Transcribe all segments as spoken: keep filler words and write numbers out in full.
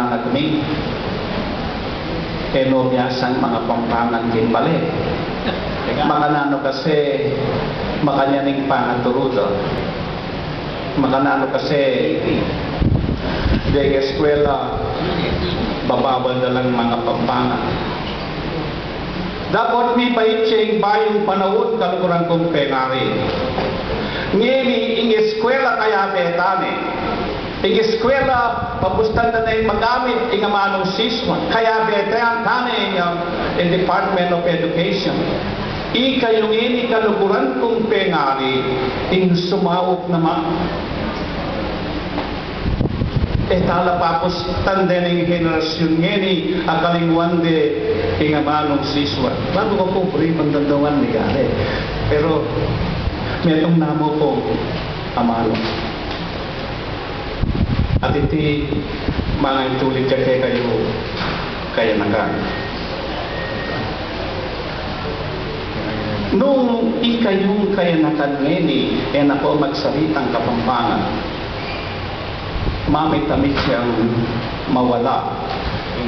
At mi, e no biasang mangapampangan king bale. Makananu kasi, makanyan ing pangaturu da. Makananu kasi, deng eskwela, bababal da lang mangapampangan. Dapot mibait ya ing bayung panaun, kaluguran kung pengari. Ngeni ing eskwela kayabe ta ne. Ing eskwela, papustan da neng magamit ing amanung siswa. Kayabe ta ne ing, um, ing Department of Education. Ikayu ngeni, kaluguran kung pengari, ing sumaup naman. E tala papustan deng henerasyun ngeni a kalingwan de ing amanung siswa. Balu ku pu buri pang dandangan, migale. Pero metung namu pung amanu. At iti mangitulit ya kekayu, kayanakan. Nung ikayung kayanakan ngeni e na pu magsalitang Kapampangan, mamit-amit yang mawala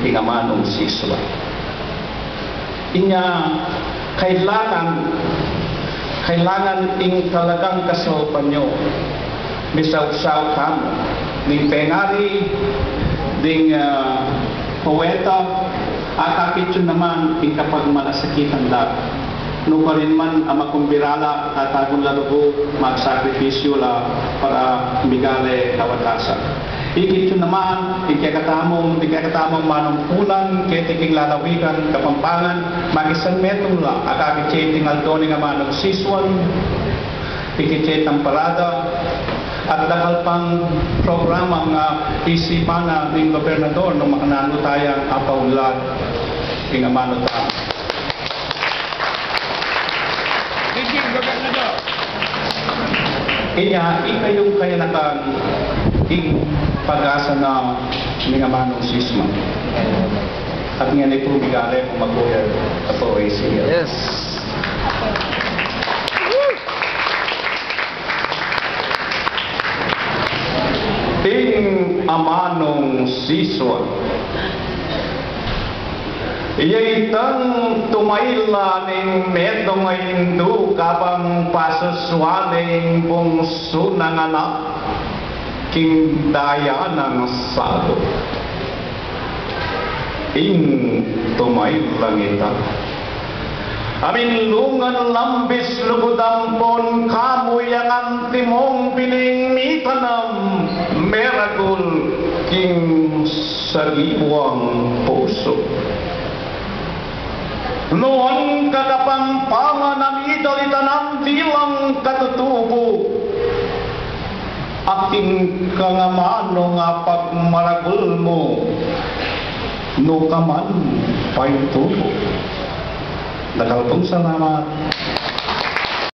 ing amanung siswa. Inya, kailangan, kailangan ing talagang kasaupan yu, misausaw kamu, ding pengari, ding, ah, poeta, akakit yu naman ing kapagmalasakitan da. Nukarin man a makumbira la, tatagun la lugud, magsakripisyu la para migale kawatasan. Ikit yu naman, ing kekatamung, ing kekatamung manungkulan keti king lalawigan Kapampangan, makisan metung la, akakit ye iting aldo ning amanung siswa, ikit ye itang parada, at dakal pang programang, ah, isipan na ning gobernador nung makananu tayang apaunlad ing amanu ta. Thank you, Gobernador. Inya, ikayung kayanakan ing pag-asa na ning amanung siswa. At ngeni pu, migale ku, makuya, apo, isi. Yes. Ing amanung siswa, iya itang tumaila ning metung a indu kabang pasaswali ing bungsu nang anak king daya nang salu. Ing tumaila ita, aminlungan lambis lugud ampon kamu yang antimong bining mitanam, meragul king sagiwang pusu. Nuan ka Kapampangan a midalitanan dilang katutubu, atin kang amanu a pagmaragul mu, nukaman paintubu. Dakal pung salamat.